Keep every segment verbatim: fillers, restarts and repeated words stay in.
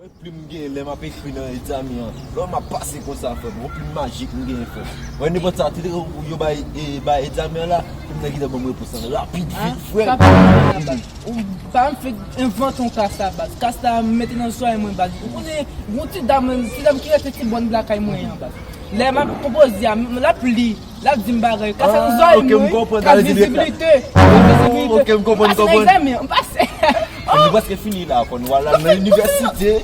Wè plim m genyen lè m ap ekri nan egzamen an. Lè m ap pase konsa, frè m, yon plim majik m genyen, frè m. Wè nenpòt sa, tete yo bay, e, bay egzamen an la, plim nan gentan ban m repons lan rapid, vit, frè m. Ou pa m fè envante yon kasa, baz. Kasa a m mete nan zòrèy mwen, baz. Ou konnen, yon ti dam, ti dam ki rete ti bòn lakay mwen an, baz. Lè m ap konpoze a, m, l ap li, l ap di m bagay. Kasa nan zòrèy mwen, ka vizibilite. Ka vizibilite. Pase nan egzamen, m pase. Fini, prèske fini la, konn w al nan inivèsite.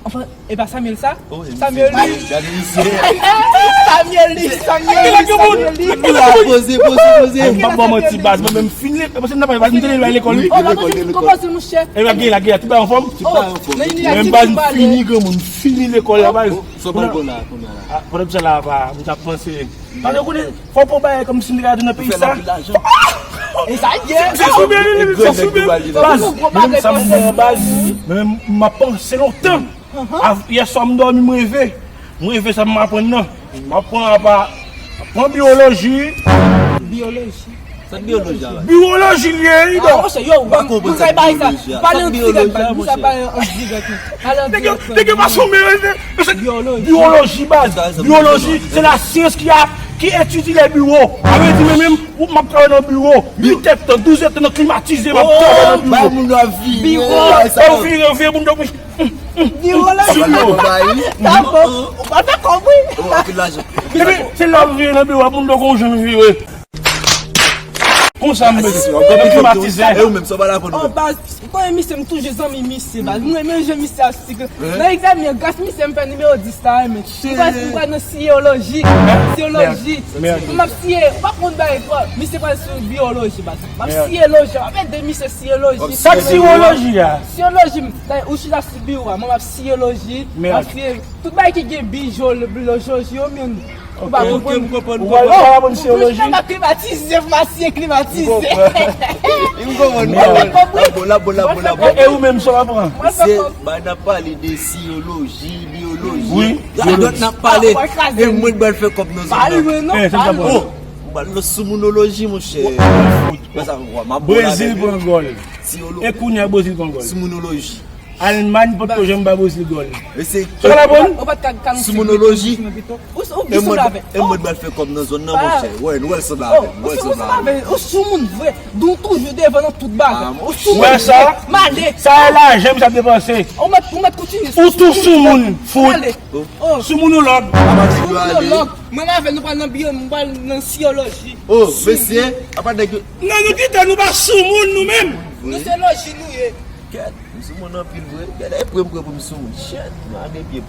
Anfen, e pa Samuel sa? Samuel li. Gade misye. Samuel li, Samuel li, Samuel li. Poze, poze, poze. M p ap ba w manti, baz, mwen menm fini lekòl, paske m t ap pale, m te lekòl, wi. Oh, la poze, m konpoze, monchè. E la gen, la gen, tout bagay anfòm? Tout bagay anfòm. Men baz, m fini granmoun, m fini lekòl la, baz. Sa w pral pran la, kounye a la? Pandan m sa la, pa, m t ap panse. Paske w konnen, fò w pran bagay kòmsi m te ka rete nan peyi sa. E sa ye. Se soubyen, li, se soubyen. Baz, mwen menm sa m pran baz. Men m ap panse lontan. Yè swa m dòmi, m reve. M reve sa m aprann nan. M aprann apa, pran biyoloji. Biyoloji. Sa biyoloji a la? Biyoloji l ye, Ido. Ah, monchè, yo, m pa konprann sa biyoloji a. Pale an dirèk, baz. Sa biyoloji a, monchè. Nèg yo pa sonmen, mesye. Biyoloji, baz. Biyoloji, se la syans ki a, ki etidye lè biwo. Sa vle di, mwen menm, ou, m ap travay nan biwo. Uit èdtan, douz èdtan nan klimatize, m ap travay nan biwo. Ba moun nan vire. Biwo. Ou vire, ou vire, moun nan Biwo la. Sa bon, ou pa fè kòb, wi. Epi, se lè w vire nan biwo a, moun nan gon jan vire. Konsa m bezwen. Klimatize. E ou menm, sa w pa la pou nou? Oh, baz, ou konnen misye, m toujou zanmi misye, baz. Mwen renmen jan misye ap sikle. Nan egzamen an, gras misye, m fè nimewo dis la, men. M pral, m pral nan siyoloji. Siyoloji. M ap siye, ou pa konn bagay, misye pral sou biyoloji, baz. M ap siyoloji, m ap ede misye siyoloji. Sa k siyoloji a? Siyoloji, m, ou chita sou biwo a, mwen m ap siyoloji, m ap siye tout bagay ki gen biyo, bioloji yo, men ou pa konprann. Ou pa konprann siyoloji? Mwen m ap klimatize, m ap siye klimatize. M konprann, m konprann. L ap bon, l ap bon, l ap bon, l ap bon. E ou menm, sa w ap pran? Se, ba, n ap pale de siyoloji, biyoloji. Wi, biyoloji. N ap pale, e mwen k pral fè kòb nan zòn nan. Oh, m pral nan soumounoloji, monchè. Brezil pran gòl. E kounye a Brezil pran gòl. Soumounoloji. Almay pa t ko janm ba Brezil gòl. Sa w konprann? Soumounoloji. E mwen, e mwen pral fè kòb nan zòn nan, monchè. Wè, nou wè l sanble avè m. Ou soumoun vre. Donk toujou devan nan tout bagay. Ou soumoun vre. Male. Sa e lajan misye ap depanse. Ou mèt, ou mèt kontinye. Ou tou soumoun, fout. Soumounolog. Soumounolog. Mwen avè nou pral nan biyo, nou pral nan siyoloji. Oh, mesye, apa nèg yo. Non, nou kite, nou pa soumoun nou menm. Nou se loji nou ye. Kèt, m soumoun anpil vre. Gade epre m pran pou m soumoun. Shit, m lage pye m.